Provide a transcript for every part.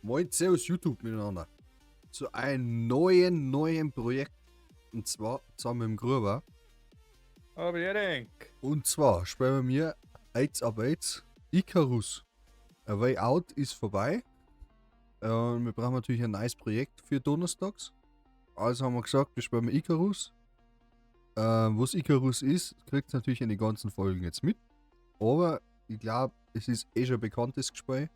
Moin, Servus YouTube miteinander. Zu einem neuen Projekt. Und zwar zusammen mit dem Gruber. Aber ja, denk. Und zwar spielen wir 1 ab 1 Icarus. A Way Out ist vorbei. Wir brauchen natürlich ein neues Projekt für donnerstags. Also haben wir gesagt, wir spielen Icarus. Was Icarus ist, kriegt ihr natürlich in den ganzen Folgen jetzt mit. Aber ich glaub, es ist eh schon bekanntes Spiel.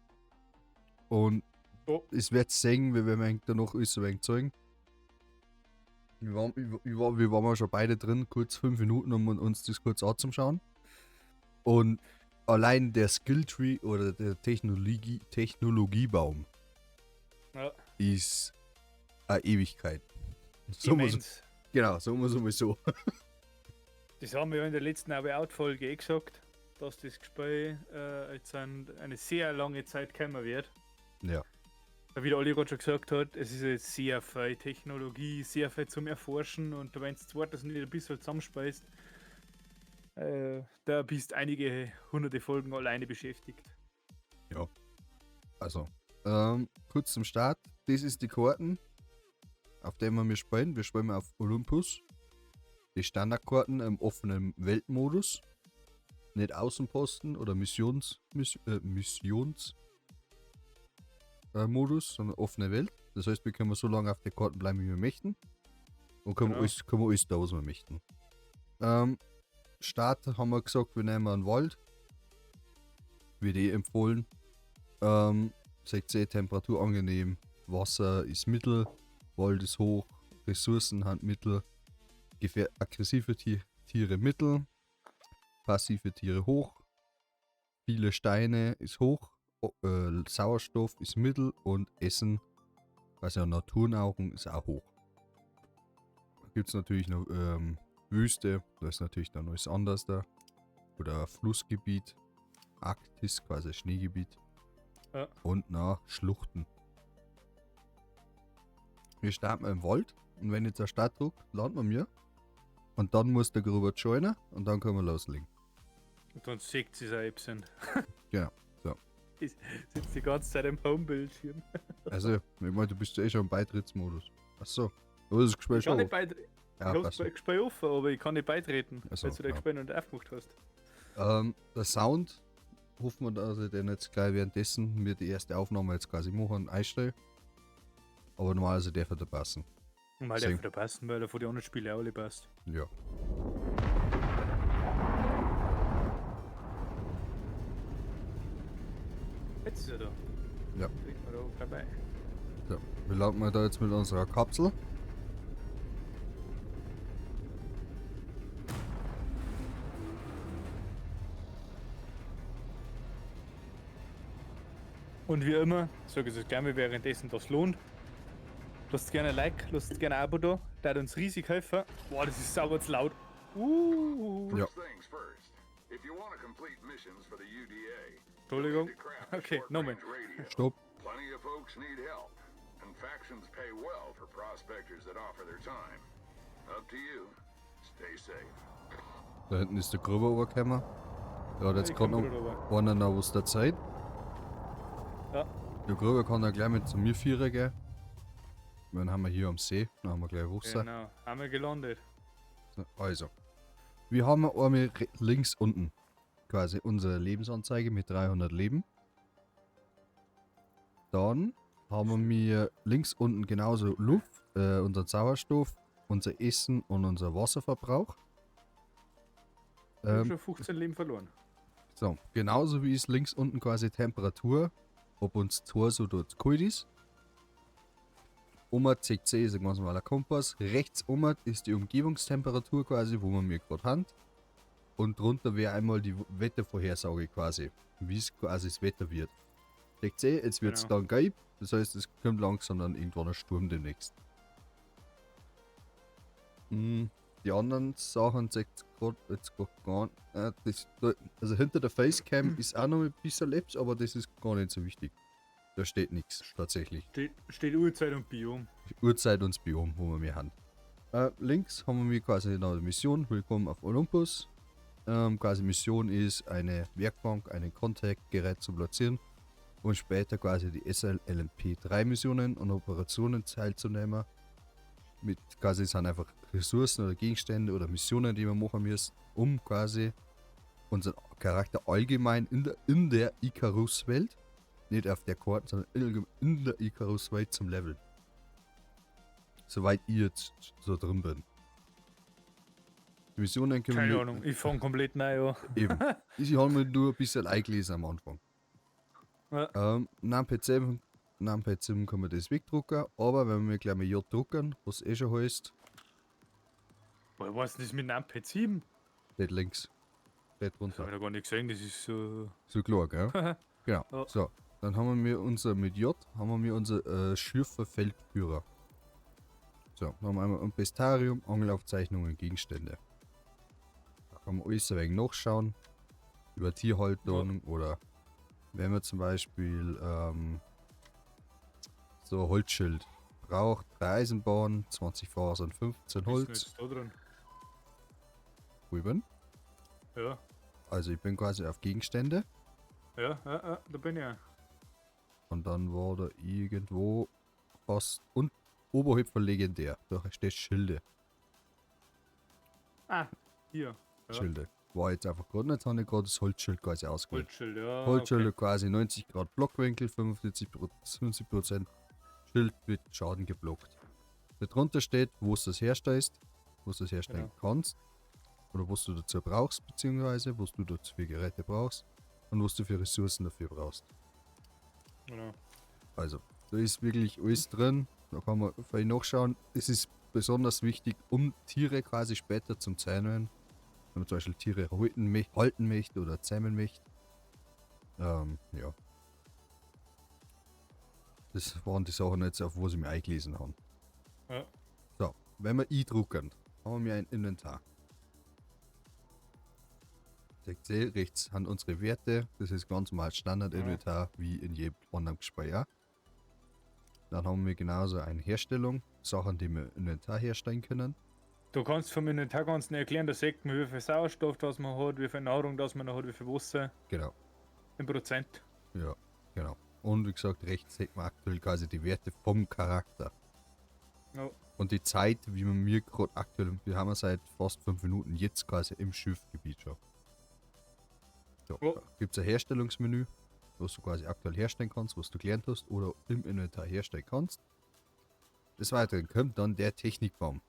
Und Oh. es wird sehen, wie wir eigentlich danach alles ein wenig zeigen. Wir waren schon beide drin, kurz 5 Minuten, um uns das kurz anzuschauen. Und allein der Skilltree oder der Technologiebaum Ja. ist eine Ewigkeit. So muss, Immens. genau, so muss man so. Das haben wir ja in der letzten A Way Out-Folge eh gesagt, dass das Spiel jetzt eine sehr lange Zeit kommen wird. Ja. Weil wie der Olli gerade schon gesagt hat, es ist jetzt sehr viel Technologie, sehr viel zum Erforschen und wenn du zweites nicht ein bisschen zusammenspeist, da bist einige hunderte Folgen alleine beschäftigt. Ja. Also, kurz zum Start. Das ist die Karten, auf der wir spielen. Wir spielen auf Olympus. Die Standardkarten im offenen Weltmodus. Nicht Außenposten oder Missions- Modus, sondern offene Welt. Das heißt, wir können so lange auf der Karten bleiben, wie wir möchten. Und können wir alles da, was wir möchten. Start haben wir gesagt, wir nehmen einen Wald. Wird eh empfohlen. Seht ihr, Temperatur angenehm, Wasser ist mittel, Wald ist hoch, Ressourcen haben mittel, aggressive Tiere mittel, passive Tiere hoch, viele Steine ist hoch, Sauerstoff ist mittel und Essen, was ja Naturnahrung ist, auch hoch. Da gibt's natürlich noch Wüste, da ist natürlich dann alles anders da. Oder Flussgebiet, Arktis, quasi Schneegebiet. Ja. Und nach Schluchten. Wir starten im Wald und wenn jetzt der Start druckt, landen wir mir. Und dann muss der Gruber joinen und dann können wir loslegen. Und dann sägt sie sein Epson. Genau. So. Ich sitze die ganze Zeit im Homebildschirm. Also, ich meine, du bist ja eh schon im Beitrittsmodus. Achso. Aber das Gespräch Ich kann schon nicht offen. beitreten. Ja, Ich hab's passt. Gespräch offen, aber ich kann nicht beitreten, Ach so, weil du das ja. Gespräch noch nicht aufgemacht hast. Der Sound, hoffen wir, dass ich den jetzt gleich währenddessen mir die erste Aufnahme jetzt quasi machen und einstelle. Aber normalerweise darf er da passen. Normal darf Sehen. er da passen, weil er von den anderen Spielen auch alle passt. Ja. Jetzt ist er da. Ja. Kriegt man da dabei. So, wir landen mal da jetzt mit unserer Kapsel. Und wie immer, sage ich es gerne währenddessen, das lohnt. Lasst gerne ein Like, lasst gerne ein Abo da, der hat uns riesig helfen. Boah, das ist sauber zu laut. Ja. First things first. If you wanna complete missions for the UDA, Entschuldigung. you'll need to craft a Okay, short nochmal. range radio. Stopp. Plenty of folks need help, and factions pay well for prospectors that offer their time. Up to you. Stay safe. Da hinten ist der Gruber runtergekommen. Da hat jetzt Ich gerade komm noch grad runter. einer noch was der Zeit. Ja. Der Gruber kann dann gleich mit zu mir vieren gehen. Dann haben wir hier am See, dann haben wir gleich Wasser. Genau, haben wir gelandet. So, also, wir haben einmal links unten quasi unsere Lebensanzeige mit 300 Leben. Dann haben wir links unten genauso Luft, unseren Sauerstoff, unser Essen und unser Wasserverbrauch. Ich hab schon 15 Leben verloren. So, genauso wie ist links unten quasi Temperatur, ob uns zu heiß oder zu kalt ist. Oben CC ist ein ganz normaler Kompass. Rechts oben ist die Umgebungstemperatur quasi, wo man mir gerade haben. Und drunter wäre einmal die Wettervorhersage quasi, wie es quasi das Wetter wird. CC, jetzt wird's dann gelb, das heißt, es kommt langsam dann irgendwann ein Sturm demnächst. Die anderen Sachen zeigt grad, jetzt grad gar nicht. Das, da, also hinter der Facecam ist auch noch ein bisschen Labs, aber das ist gar nicht so wichtig. Da steht nichts, tatsächlich. Steht Uhrzeit und Biom. Uhrzeit und das Biom, wo wir mehr haben. Links haben wir quasi noch eine Mission, Willkommen auf Olympus. Quasi Mission ist, eine Werkbank, ein Contact-Gerät zu platzieren. Um später quasi die SLMP 3 Missionen und Operationen teilzunehmen. Mit quasi sind einfach Ressourcen oder Gegenstände oder Missionen, die wir machen müssen, um quasi unseren Charakter allgemein in der Icarus-Welt, nicht auf der Karte, sondern in der Icarus-Welt zum Leveln. Soweit ich jetzt so drin bin. Die Missionen können Keine Ahnung, ich fange komplett neu an. Eben. Ich habe mir nur ein bisschen eingelesen am Anfang. Ja. Numpad 7, Numpad 7 kann man das wegdrucken, aber wenn wir gleich mit J drucken, was eh schon heißt. Woher was ist das mit Numpad 7? Steht links. Steht runter. Das habe ich noch gar nicht gesehen, das ist so. So klar, gell? Genau. Ja. So, dann haben wir unser mit J, haben wir unser Schürfer Feldführer. So, dann haben wir einmal ein Bestiarium, Angelaufzeichnungen, Gegenstände. Da kann man alles ein wenig nachschauen. Über Tierhaltung, ja, oder wenn man zum Beispiel so ein Holzschild braucht, 3 Eisenbahnen, 20 Fasern, 15 Holz. Da drin? Wo ich bin? Ja. Also ich bin quasi auf Gegenstände. Ja, da bin ich auch. Und dann war da irgendwo fast und oberhalb von legendär. Da steht Schilde. Ah, hier. Ja. Schilde. War jetzt einfach gerade, jetzt habe ich gerade das Holzschild quasi ausgewählt. Holzschild, ja. Holzschild, okay. Quasi 90 Grad Blockwinkel, 50% Schild wird Schaden geblockt. Darunter steht, wo es das herstellst, wo du das herstellen kannst oder was du dazu brauchst, beziehungsweise was du dazu für Geräte brauchst und was du für Ressourcen dafür brauchst. Genau. Also, da ist wirklich alles drin, da kann man vielleicht nachschauen. Es ist besonders wichtig, um Tiere quasi später zum Zähmen. Wenn man zum Beispiel Tiere halten möchte oder zähmen möchte. Ja. Das waren die Sachen jetzt, auf wo sie mir eingelesen haben. Ja. So, wenn wir I drucken, haben wir ein Inventar. Seht ihr, rechts haben unsere Werte. Das ist ganz normal Standard-Inventar, wie in jedem anderen Spiel. Dann haben wir genauso eine Herstellung, Sachen, die wir im Inventar herstellen können. Du kannst vom Inventar ganz nicht erklären, da sieht man, wie viel Sauerstoff das man hat, wie viel Nahrung das man noch hat, wie viel Wasser. Genau. In Prozent. Ja, genau. Und wie gesagt, rechts sieht man aktuell quasi die Werte vom Charakter. Ja. Und die Zeit, wie man mir gerade aktuell, wir haben ja seit fast 5 Minuten jetzt quasi im Schiffgebiet schon. So, ja. Da gibt es ein Herstellungsmenü, was du quasi aktuell herstellen kannst, was du gelernt hast oder im Inventar herstellen kannst. Des Weiteren kommt dann der Technikbaum.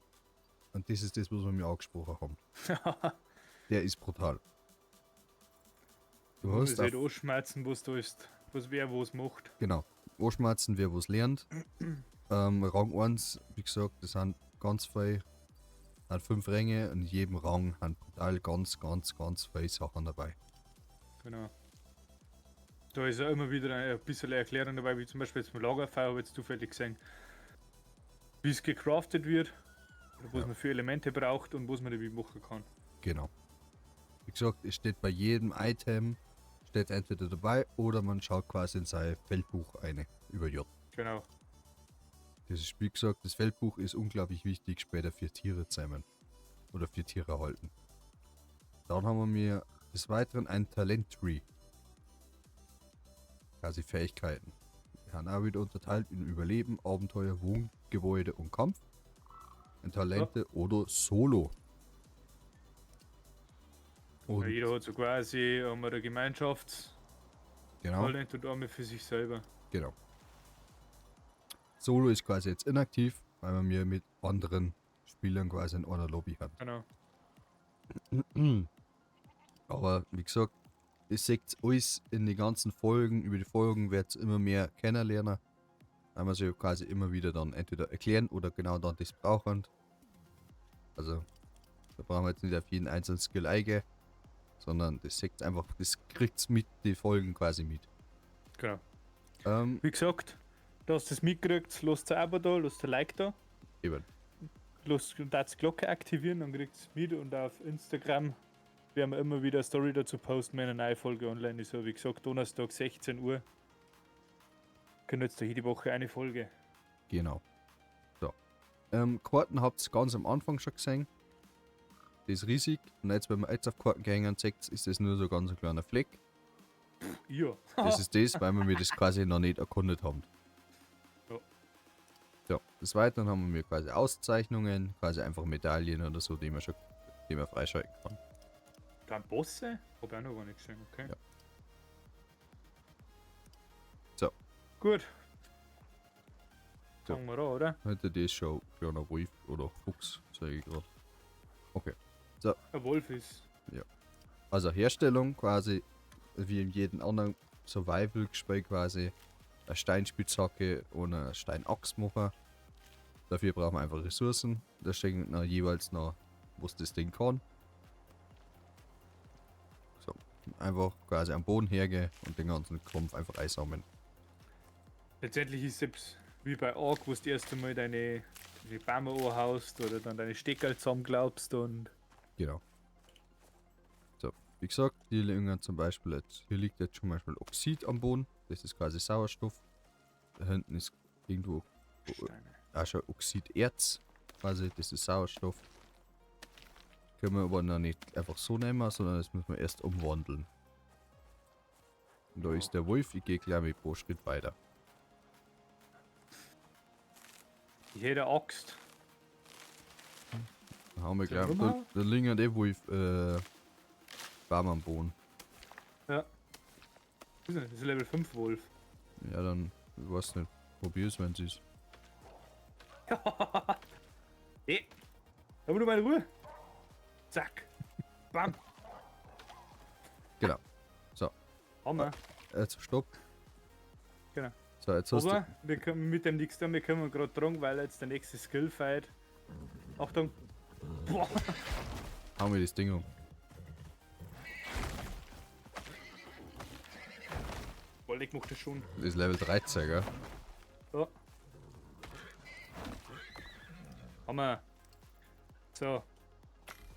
Und das ist das, was wir mir angesprochen haben. Der ist brutal. Du hast halt anschmerzen, was da ist, was wer was macht. Genau. Anschmerzen, wer was lernt. Rang 1, wie gesagt, das sind ganz viel, sind 5 Ränge und in jedem Rang haben brutal ganz, ganz, ganz viele Sachen dabei. Genau. Da ist auch immer wieder ein bisschen Erklärung dabei, wie zum Beispiel jetzt im Lagerfeuer, habe ich jetzt zufällig gesehen, wie es gecraftet wird, oder was man für Elemente braucht und was man damit machen kann. Genau. Wie gesagt, es steht bei jedem Item, steht entweder dabei oder man schaut quasi in sein Feldbuch eine über J. Genau. Das ist, wie gesagt, das Feldbuch ist unglaublich wichtig später für Tiere zähmen oder für Tiere halten. Dann haben wir mir des Weiteren ein Talent-Tree. Quasi Fähigkeiten. Wir haben auch wieder unterteilt in Überleben, Abenteuer, Wohngebäude und Kampf. In Talente oder Solo. Und ja, jeder hat so quasi einmal eine Gemeinschafts- genau. Talent und einmal für sich selber. Genau. Solo ist quasi jetzt inaktiv, weil man mir mit anderen Spielern quasi in einer Lobby hat. Genau. Aber wie gesagt, ihr seht alles in den ganzen Folgen, über die Folgen werdet ihr immer mehr kennenlernen. Weil wir sie quasi immer wieder dann entweder erklären oder genau dann das brauchen. Also, da brauchen wir jetzt nicht auf jeden einzelnen Skill eingehen, sondern das seht einfach, das kriegt's mit, die Folgen quasi mit. Genau. Wie gesagt, dass das mitkriegt, lasst ein Abo da, lasst ein Like da. Eben. Lasst und die Glocke aktivieren, dann kriegt's mit und auf Instagram werden wir immer wieder eine Story dazu posten, wenn eine neue Folge online ist. Aber wie gesagt, Donnerstag 16 Uhr. Können jetzt da jede Woche eine Folge. Genau. So. Karten habt ihr ganz am Anfang schon gesehen. Das ist riesig. Und jetzt, wenn wir jetzt auf Karten gehen, seht, ist das nur so ganz ein kleiner Fleck. Ja. Das ist das, weil wir das quasi noch nicht erkundet haben. Ja. So, des Weiteren haben wir quasi Auszeichnungen, quasi einfach Medaillen oder so, die man freischalten kann. Dann Bosse? Hab ich auch noch gar nicht gesehen, okay. Ja. So. Gut. So. Fangen wir an, oder? Heute das ist schon ein kleiner Wolf oder Fuchs, sage ich gerade. Okay. Ein Wolf ist. Also Herstellung quasi, wie in jedem anderen Survival-Spiel quasi, eine Steinspitzhacke und eine Steinaxt machen. Dafür brauchen wir einfach Ressourcen. Da stecken noch jeweils noch, was das Ding kann. So, einfach quasi am Boden hergehen und den ganzen Krumpf einfach einsammeln. Letztendlich ist es wie bei Ark, wo du das erste Mal deine Bäume anhaust oder dann deine Steckerl zusammenklaubst und. Genau. So, wie gesagt, hier liegen zum Beispiel jetzt, hier liegt jetzt zum Beispiel Oxid am Boden. Das ist quasi Sauerstoff. Da hinten ist irgendwo Steine. auch schon Oxiderz. Quasi, das ist Sauerstoff. Können wir aber noch nicht einfach so nehmen, sondern das müssen wir erst umwandeln. Und da ist der Wolf, ich gehe gleich mit pro Schritt weiter. Ich hätte eine Axt. Da haben wir Soll ich gleich. rumhauen? Da liegen ja die Wolf, Baum am Boden. Ja. Was ist denn? Das ist Level 5 Wolf. Ja, dann, ich weiß nicht. Probier's, wenn es ist. Ey! Aber nur meine Ruhe! Zack! Bam! Genau. So, Hammer! jetzt stopp. Genau. So, jetzt hast du. Aber wir können mit dem nichts tun, wir können gerade dran, weil jetzt der nächste Skill-Fight. Achtung! Boah! Hauen wir das Ding um. Boah, ich mach das schon. Das ist Level 13, gell? Ja. Hammer! So.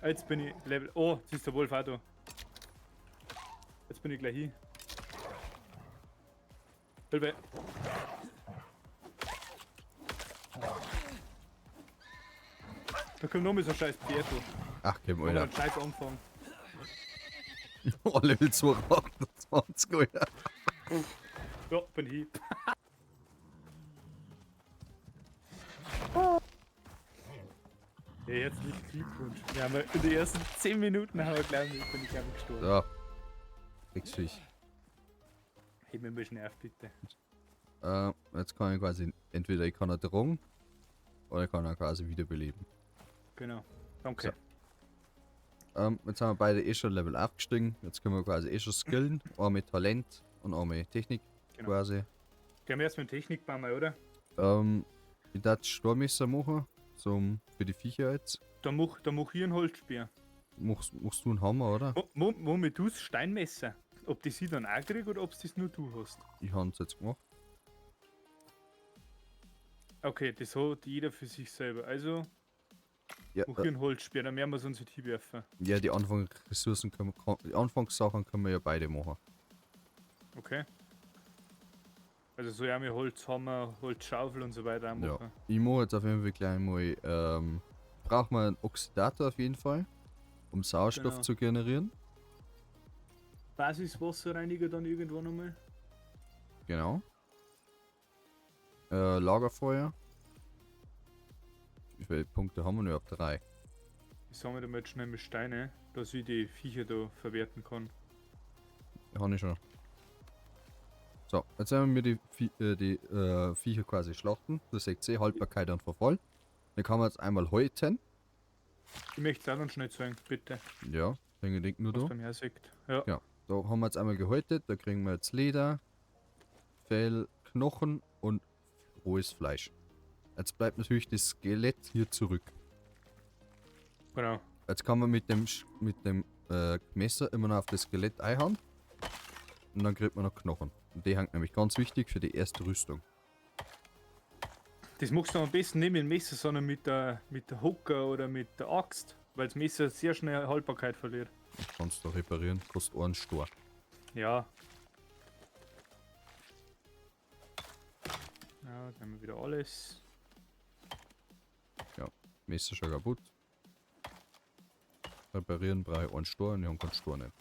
Jetzt bin ich Level. Oh, jetzt ist der Wolf auch da. Jetzt bin ich gleich hin. Hilfe! Da kommt noch mal so ein scheiß Pferd. du. Ach, komm, Alter. Alter. Einen scheiß Anfang. Oh, Level 228, Alter. Ja, bin ich. Ja, herzlichen Glückwunsch. Wir haben in den ersten 10 Minuten haben wir gleich, bin ich gleich gestorben. So. Drecksviech. Heb mir ein bisschen auf, bitte. Jetzt kann ich quasi, entweder ich kann er drohen, oder ich kann er quasi wiederbeleben. Genau. Danke. So. Jetzt haben wir beide eh schon Level aufgestiegen. Jetzt können wir quasi eh schon skillen. Einmal mit Talent und einmal mit Technik Genau. quasi. Gehen wir erst mit Technik bauen, oder? Ich darf Sturmmesser machen, zum, für die Viecher jetzt. Da mach ich einen Holzspeer. Machst du einen Hammer, oder? Womit du das Steinmesser? Ob das ich dann auch krieg oder ob das nur du hast. Ich hab's jetzt gemacht. Okay, das hat jeder für sich selber. Also, Ja, mach ich einen Holzspeer, dann werden wir es uns nicht hinwerfen. ja, die Anfangsressourcen können wir, die Anfangssachen können wir ja beide machen. Okay. Also so ja, wir Holzhammer, Holzschaufel und so weiter auch Ja. machen. Ich mache jetzt auf jeden Fall gleich mal, braucht man einen Oxidator auf jeden Fall, um Sauerstoff Genau. zu generieren. Basiswasserreiniger dann irgendwann nochmal. Genau. Lagerfeuer. Wie viele Punkte haben wir denn überhaupt? 3. Ich sammle da mal jetzt schnell mit Steine, dass ich die Viecher da verwerten kann. Habe ich schon. So, jetzt werden wir die, Viecher quasi schlachten. Das seht ihr, Haltbarkeit und Verfall. Dann kann man jetzt einmal häuten. Ich möchte es auch noch schnell zeigen, bitte. Ja, denke ich nur Was da. beim Herr sagt. Ja. Ja, da haben wir jetzt einmal gehäutet. Da kriegen wir jetzt Leder, Fell, Knochen und rohes Fleisch. Jetzt bleibt natürlich das Skelett hier zurück. Genau. Jetzt kann man mit dem, Messer immer noch auf das Skelett einhauen. Und dann kriegt man noch Knochen. Und die hängt nämlich ganz wichtig für die erste Rüstung. Das machst du am besten nicht mit dem Messer, sondern mit der Hocker oder mit der Axt, weil das Messer sehr schnell Haltbarkeit verliert. Das kannst du reparieren, kostet einen Stor. Ja. Ja, dann haben wir wieder alles. Ja, Messer schon kaputt. Reparieren brauche ich einen Stor und ich habe keinen Stor nicht.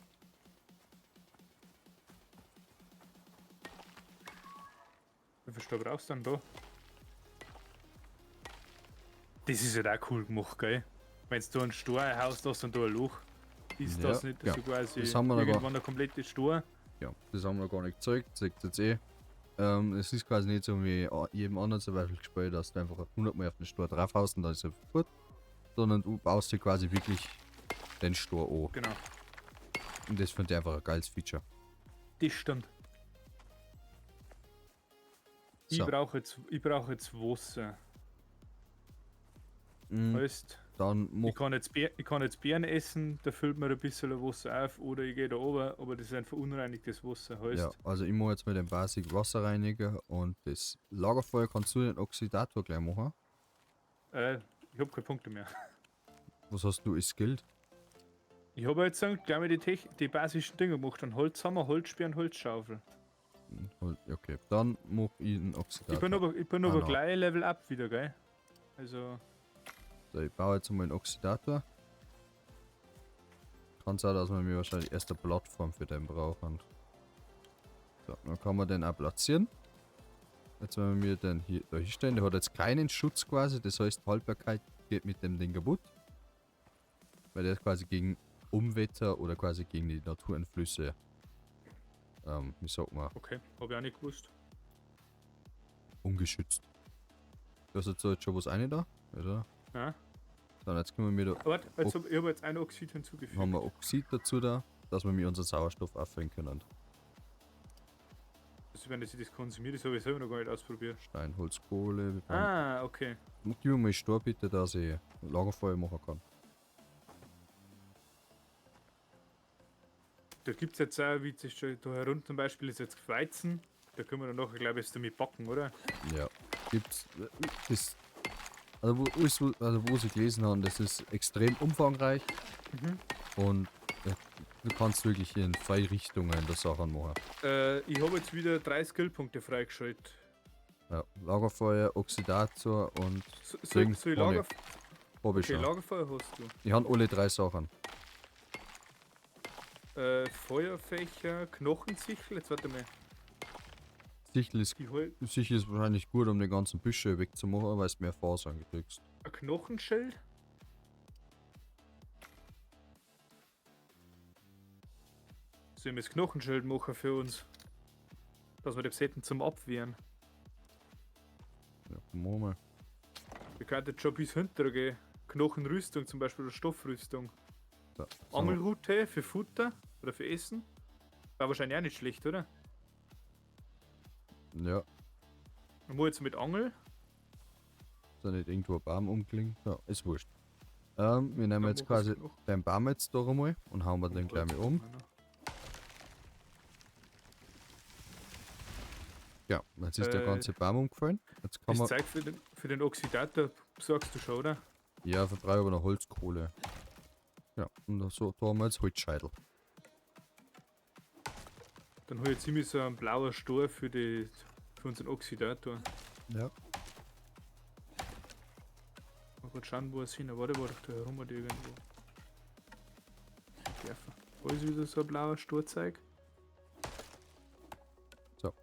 Wie viel Stroh brauchst du denn da? Das ist halt auch cool gemacht, gell? Wenn du einen Stor haust, hast und da ein Loch. Ist Ja, das nicht ja. so quasi Das haben wir noch gar- irgendwann der komplette Stor? Ja, das haben wir noch gar nicht gezeigt, zeigt jetzt eh. Es ist quasi nicht so wie jedem anderen Survival gespielt, dass du einfach 100 Mal auf den Stor drauf haust und dann ist er fort. Sondern du baust dir quasi wirklich den Stor an. Genau. Und das finde ich einfach ein geiles Feature. Das stimmt. Ich So. brauche jetzt Wasser. Mhm, Heißt, dann mach ich kann jetzt Beeren essen, da füllt mir ein bisschen Wasser auf oder ich gehe da oben, aber das ist ein verunreinigtes Wasser. Heißt, Ja, also ich mache jetzt mit dem Basic Wasserreiniger und das Lagerfeuer kannst du den Oxidator gleich machen. ich habe keine Punkte mehr. Was hast du als Skill? Ich habe jetzt gleich mal die basischen Dinge gemacht. Ein Holzhammer, Holzspeer und Holzschaufel. Okay, dann mach ich den Oxidator. Ich bin Ah, aber no. gleich Level up wieder, gell? Also, So, ich baue jetzt mal einen Oxidator. Kann sein, dass wir mir wahrscheinlich erst eine Plattform für den brauchen. So, dann kann man den auch platzieren. Jetzt wenn wir den hier da hinstellen, der hat jetzt keinen Schutz quasi, das heißt Haltbarkeit geht mit dem Ding kaputt. Weil der ist quasi gegen Umwetter oder quasi gegen die Natureinflüsse, wie sagt man, okay, habe ich auch nicht gewusst. ungeschützt. Du hast jetzt schon was eine da, oder? Ja. So, und jetzt können wir da Warte, jetzt ich habe jetzt ein Oxid hinzugefügt. haben wir Oxid dazu da, dass wir mit unseren Sauerstoff auffüllen können. Also, wenn ich das konsumiere, das habe ich selber noch gar nicht ausprobiert. Stein, Holz, Kohle. Wir Ah, okay. Gib mir mal Stor bitte, dass ich Lagerfeuer machen kann. Da gibt es jetzt auch, wie es schon da herunter zum Beispiel ist jetzt Weizen. Da können wir dann nachher, glaube ich, damit backen, oder? Ja, gibt's. Das, also, wo sie gelesen haben, das ist extrem umfangreich. Mhm. Und du kannst wirklich in zwei Richtungen das Sachen machen. Ich habe jetzt wieder 3 Skillpunkte freigeschaltet. Ja, Lagerfeuer, Oxidator und So, soll, Dings soll ich hab ich. Lagerf hab ich okay, schon. Lagerfeuer hast du. Ich habe alle 3 Sachen. Feuerfächer, Knochensichel, jetzt warte mal. Sichel ist, Sichel ist wahrscheinlich gut, um die ganzen Büsche wegzumachen, weil du mehr Fasern kriegst. Ein Knochenschild? Sollen wir das Knochenschild machen für uns? Dass wir die Besetten zum Abwehren. Ja, machen wir mal. Wir könnten jetzt schon bis hinter gehen. Knochenrüstung zum Beispiel oder Stoffrüstung. So, so. Angelrute für Futter oder für Essen. War wahrscheinlich auch nicht schlecht, oder? Ja. Und wo jetzt mit Angel? Ist da nicht irgendwo ein Baum umgelegen? Ja, ist wurscht. Wir nehmen Dann jetzt mach quasi ich's noch. den Baum jetzt da einmal und hauen wir den gleich mal um. Ja, jetzt ist der ganze Baum umgefallen. Jetzt kann Das man. Zeug für den Oxidator besorgst du schon, oder? Ja, verbrauche aber noch Holzkohle. Ja, und so, da haben wir jetzt Holzscheitel. Dann hol ich ziemlich so einen blauer Stor für unseren Oxidator. Ja. Mal kurz schauen, wo es hin. Warte, war doch da herum oder irgendwo. Wo ist wieder so ein blauer Storzeug? So.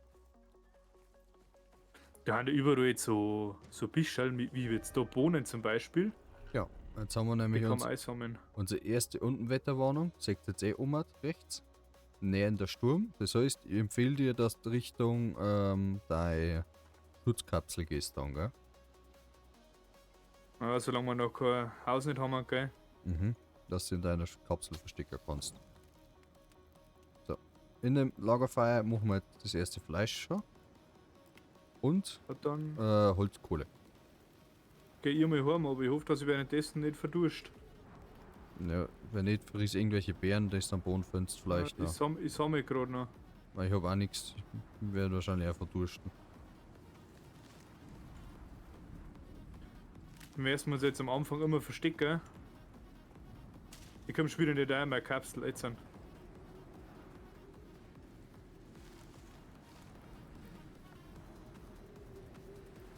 Da haben die überall jetzt so Bischerl, wie jetzt da Bohnen zum Beispiel. Ja, jetzt haben wir nämlich Die kann man einsammeln. unsere erste Unwetterwarnung. Seht jetzt eh um rechts. Nähender Sturm. Das heißt, ich empfehle dir, dass du Richtung deine Schutzkapsel gehst dann, gell? Ja, solange wir noch kein Haus nicht haben, gell? Mhm. Dass du in deiner Kapsel verstecken kannst. So. In dem Lagerfeuer machen wir jetzt das erste Fleisch schon. Und Und dann Holzkohle. geh ich mal heim, aber ich hoffe, dass ich währenddessen nicht verdurst. Ja, wenn nicht, friss irgendwelche Beeren, die du am Boden findest, vielleicht Ja, noch. ich sammle gerade noch. Weil ich hab auch nichts. Ich werde wahrscheinlich auch verdursten. Wir müssen uns jetzt am Anfang immer verstecken. Ich komm schon wieder nicht rein in meine Kapsel jetzt an.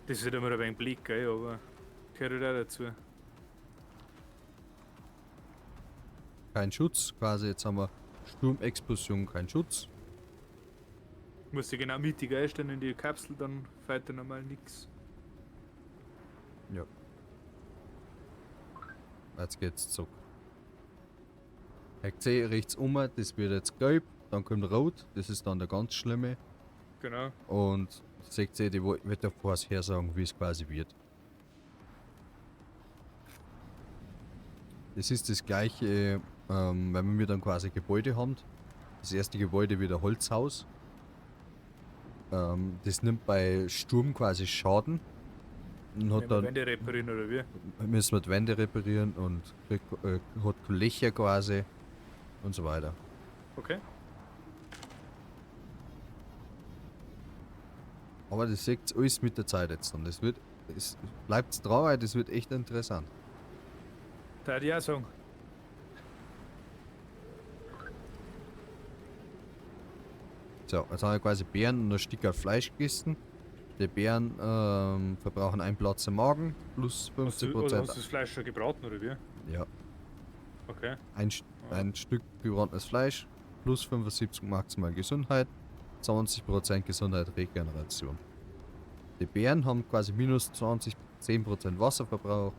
Das ist halt immer ein wenig Blick, gell, aber gehört halt auch dazu. Kein Schutz, quasi jetzt haben wir Sturmexplosion, kein Schutz. Musst du genau mittig einstellen in die Kapsel, dann fällt da normal nix. Ja. Jetzt geht's zurück. Ich sehe rechts um, das wird jetzt gelb, dann kommt rot, das ist dann der ganz schlimme. Genau. Und seht ihr, die wird ja vorher sagen, wie es quasi wird. Das ist das gleiche, wenn wir dann quasi Gebäude haben. Das erste Gebäude wird ein Holzhaus. Das nimmt bei Sturm quasi Schaden. Und hat dann Wände reparieren oder wie? Müssen wir die Wände reparieren und kriegt, hat Löcher quasi und so weiter. Okay. Aber das seht alles mit der Zeit jetzt dann. Das wird, es bleibt dran, weil das wird echt interessant. Da hätte ich auch sagen. So, jetzt haben wir quasi Beeren und ein Stück Fleisch gegessen. Die Beeren verbrauchen einen Platz im Magen, plus 50%. Hast du das Fleisch schon gebraten oder wie? Ja. Okay. Ein Stück gebratenes Fleisch, plus 75 maximal Gesundheit, 20% Gesundheit Regeneration. Die Beeren haben quasi minus 20, 10% Wasserverbrauch,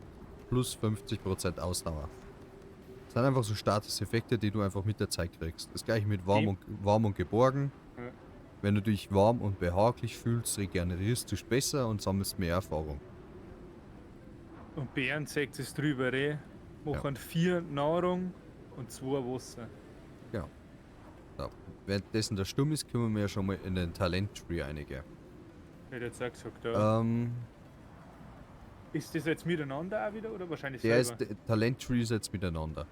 plus 50% Ausdauer. Das sind einfach so Statuseffekte, die du einfach mit der Zeit kriegst. Das gleiche mit warm und geborgen. Ja. Wenn du dich warm und behaglich fühlst, regenerierst du besser und sammelst mehr Erfahrung. Und Beeren zeigt es drüber, eh? Machen ja. 4 Nahrung und 2 Wasser. Ja. So. Währenddessen der Sturm ist, können wir ja schon mal in den Talent Tree einigen. Hätte jetzt auch gesagt, ja. Ist das jetzt miteinander auch wieder oder wahrscheinlich der selber? Ist, Talent Tree ist jetzt miteinander.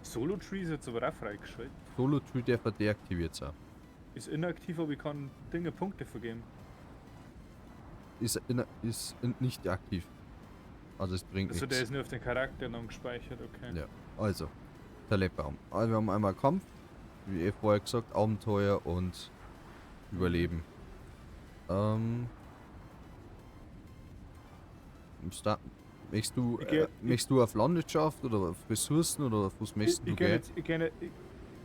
Solo Tree ist jetzt aber auch freigeschaltet. Solo Tree darf deaktiviert sein. Ist inaktiv, aber ich kann Dinge Punkte vergeben. Ist nicht aktiv. Also es bringt also nichts. Der ist nur auf den Charakter dann gespeichert, okay. Ja, also, Talentbaum. Also wir haben einmal Kampf, wie eh vorher gesagt, Abenteuer und Überleben. Möchtest du, möchtest du auf Landwirtschaft oder auf Ressourcen oder auf was möchtest du gehen?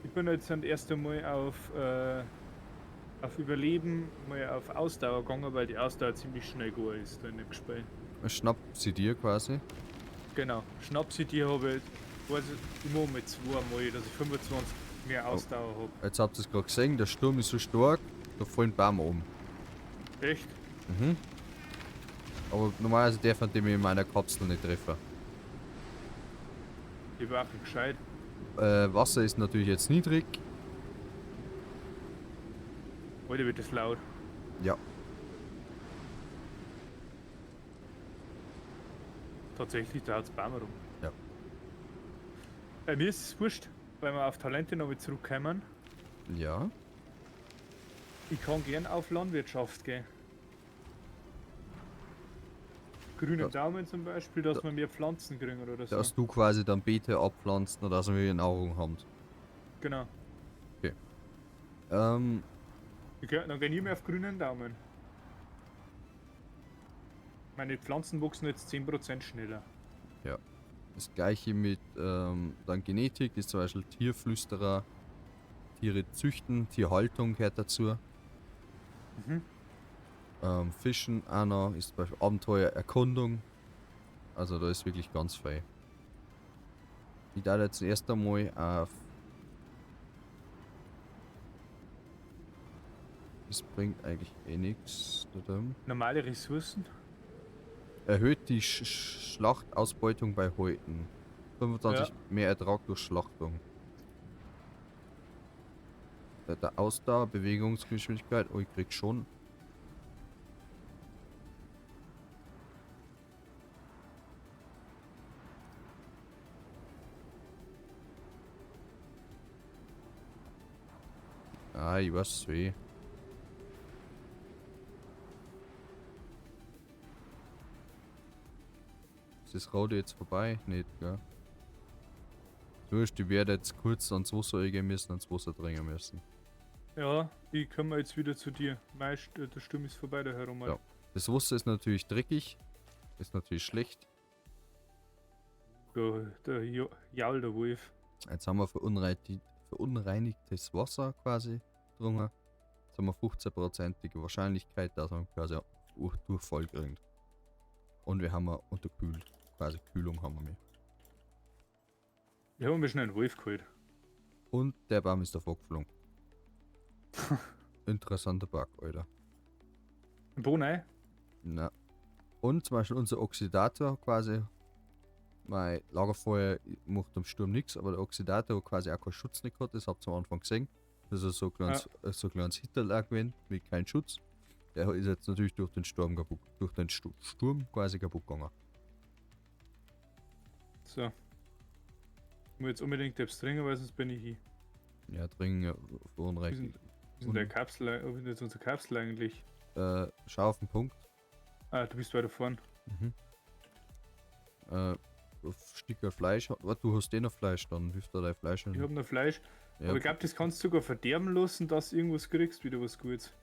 Ich bin jetzt das erste Mal auf Überleben, mal auf Ausdauer gegangen, weil die Ausdauer ziemlich schnell gut ist da in dem Spiel. Schnapp sie dir quasi? Genau, schnapp sie dir habe ich, weiß ich, immer mit zweimal, dass ich 25 mehr Ausdauer habe. Jetzt habt ihr es gerade gesehen, der Sturm ist so stark, da fallen Bäume um. Echt? Mhm. Aber normalerweise dürfen die mich in meiner Kapsel nicht treffen. Die war auch gescheit. Wasser ist natürlich jetzt niedrig. Heute wird es laut. Ja. Tatsächlich, da hat es Bäume rum. Ja. Bei mir ist es wurscht, weil wir auf Talente noch mit zurückkommen. Ja. Ich kann gern auf Landwirtschaft gehen. Grünen Daumen zum Beispiel, dass wir mehr Pflanzen kriegen oder so. Dass du quasi dann Beete abpflanzen oder dass wir Nahrung haben. Genau. Okay. Dann gehe ich mehr auf grünen Daumen. Meine Pflanzen wachsen jetzt 10% schneller. Ja. Das gleiche mit dann Genetik ist zum Beispiel Tierflüsterer, Tiere züchten, Tierhaltung gehört dazu. Mhm. Fischen auch noch, ist zum Beispiel Abenteuer, Erkundung. Also da ist wirklich ganz viel. Ich darf jetzt erst einmal auf. Das bringt eigentlich eh nichts. Normale Ressourcen? Erhöht die Schlachtausbeutung bei Häuten. 25 ja. Mehr Ertrag durch Schlachtung. Der Ausdauer, Bewegungsgeschwindigkeit, oh, ich krieg schon. Ah, ich weiß wie. Ist das Rote jetzt vorbei? Nicht, gell? Wurscht, ich werde jetzt kurz ans Wasser gehen müssen, ans Wasser dringen müssen. Ja, ich komme jetzt wieder zu dir. Meist, der Sturm ist vorbei da herum. Ja. Das Wasser ist natürlich dreckig. Ist natürlich schlecht. Da, der jault der Wolf. Jetzt haben wir verunreinigtes Wasser quasi drunter. Jetzt haben wir 15%ige Wahrscheinlichkeit, dass wir quasi Durchfall kriegen. Und wir haben unterkühlt. Quasi Kühlung haben wir mehr. Wir haben mir schnell einen Wolf geholt. Und der Baum ist davor geflogen. Interessanter Bug, Alter. Ein Bohnen? Na. Und zum Beispiel unser Oxidator quasi. Mein Lagerfeuer macht am Sturm nichts, aber der Oxidator hat quasi auch keinen Schutz nicht gehabt, das habt ihr am Anfang gesehen. Das ist so ein kleines, so ein kleines Hitlerl gewesen, mit keinem Schutz. Der ist jetzt natürlich durch den Sturm kaputt, durch den Sturm quasi kaputt gegangen. So. Ich muss jetzt unbedingt etwas trinken, weil sonst bin ich hier. Ja, trinken, verunreinigt. Wie sind der Kapsel, wie ist jetzt unsere Kapsel eigentlich? Schau auf den Punkt. Ah, du bist weiter vorn. Mhm. Stücke Fleisch. Warte, du hast eh noch Fleisch, dann wirf da dein Fleisch hin. Ich hab noch Fleisch. Ja. Aber ich glaub, das kannst du sogar verderben lassen, dass du irgendwas kriegst, wieder was Gutes.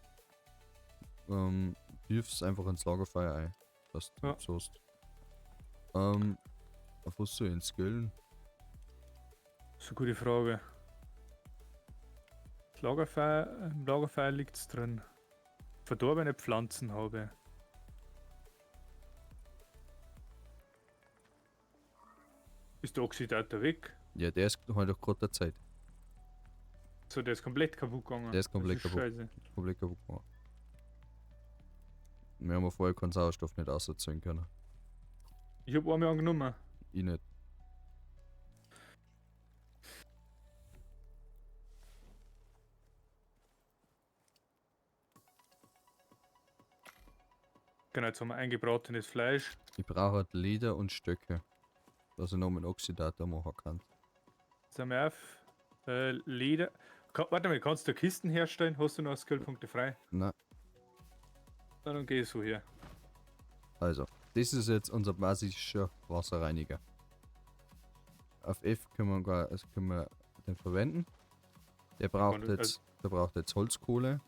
Wirf's einfach ins Lagerfeuer ein, dass du Ja. so hast. Auf was soll ich denn skillen? Das ist eine gute Frage. Das Lagerfeuer, im Lagerfeuer liegt's drin. Verdorbene Pflanzen habe ich. Ist der Oxidator weg? Ja, der ist halt auch gerade der Zeit. So, der ist komplett kaputt gegangen. Der ist komplett Das ist kaputt. Scheiße. Komplett kaputt gegangen. Wir haben ja vorher keinen Sauerstoff nicht auserzeugen können. Ich hab einmal angenommen. Ich nicht. Genau, jetzt haben wir eingebratenes Fleisch. Ich brauche halt Leder und Stöcke, dass ich noch mit Oxidator machen kann. Jetzt haben wir auf. Leder. Warte mal, kannst du Kisten herstellen? Hast du noch Skillpunkte frei? Nein. Na, dann geh ich so her. Also, das ist jetzt unser basischer Wasserreiniger. Auf F können wir, gar, also können wir den verwenden. Der braucht Kann- jetzt, der braucht jetzt Holzkohle.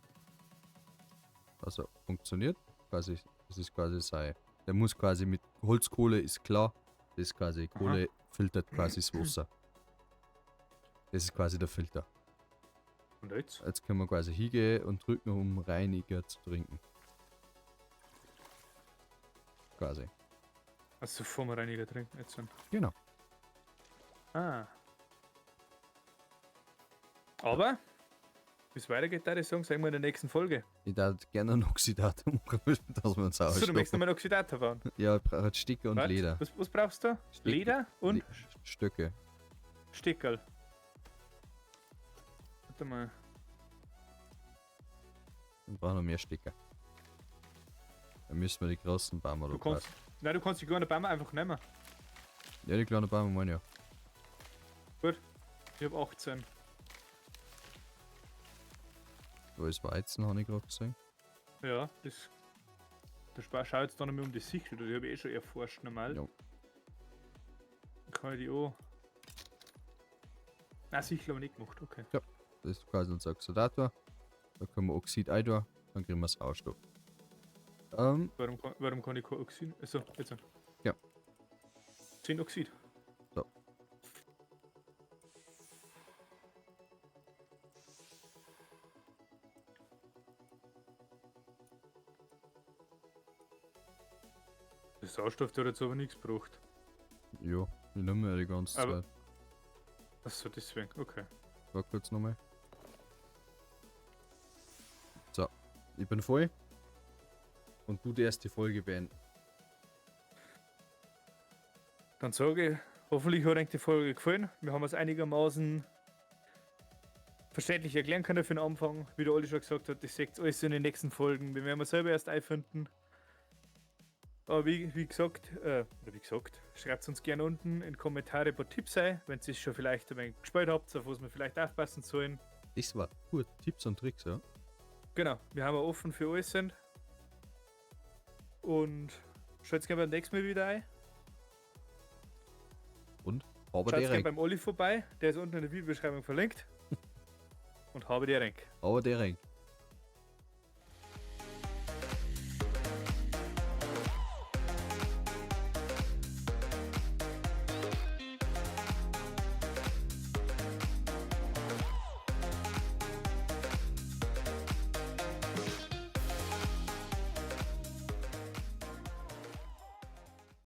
Also funktioniert. Quasi, das ist quasi sei. Der muss quasi mit Holzkohle ist klar. Das ist quasi Kohle filtert quasi das Wasser. Das ist quasi der Filter. Und jetzt? Jetzt können wir quasi hingehen und drücken, um Reiniger zu trinken. Quasi. Also vom Reiniger trinken jetzt schon. Genau. Ah. Aber, wie es weitergeht, da ich sagen, sagen wir in der nächsten Folge. Ich darf gerne einen Oxidator machen, dass wir einen So, du möchtest Sauerstoff. nochmal einen Oxidator bauen. Ja, ich brauche jetzt Sticker und Was? Leder. Was brauchst du? Stick- Leder und Stöcke. Stickerl. Warte mal. Wir brauchen noch mehr Sticker. Dann müssen wir die großen Bäume Du oder kannst, nein, du kannst die kleinen Bäume einfach nehmen. Ja, die kleinen Bäume meine ich ja. Gut. Ich hab 18. Wo ist Weizen, habe ich gerade gesehen. Ja, das. Da schau jetzt da noch mal um die Sichel, die habe ich eh schon erforscht normal. Ja. Kann ich die auch. Nein, Sichel habe ich nicht gemacht, okay. Das ist quasi unser Oxidator. Da können wir Oxid ein, dann kriegen wir Sauerstoff. Warum kann ich kein Oxid? Also, jetzt. Ja. 10 Oxid. So. Der Sauerstoff, der hat jetzt aber nichts gebraucht. Ja, ich nehme ja die ganze Aber- Zeit. Achso, deswegen, okay. Warte kurz nochmal. So, ich bin voll. Und du darfst die Folge beenden. Dann sage ich, hoffentlich hat euch die Folge gefallen. Wir haben es einigermaßen verständlich erklären können für den Anfang. Wie der Olli schon gesagt hat, das seht ihr alles in den nächsten Folgen. Wir werden wir selber erst einfinden. Aber wie gesagt, oder wie gesagt, schreibt uns gerne unten in die Kommentare ein paar Tipps ein, wenn ihr es schon vielleicht ein wenig gespielt habt, auf was wir vielleicht aufpassen sollen. Das war gut. Tipps und Tricks, ja. Genau, wir haben offen für alles sind. Und schaltet gerne beim nächsten Mal wieder ein. Und habe Schaut gerne Derek. beim Olli vorbei, der ist unten in der Videobeschreibung verlinkt. Und habe Derek. Habe Derek.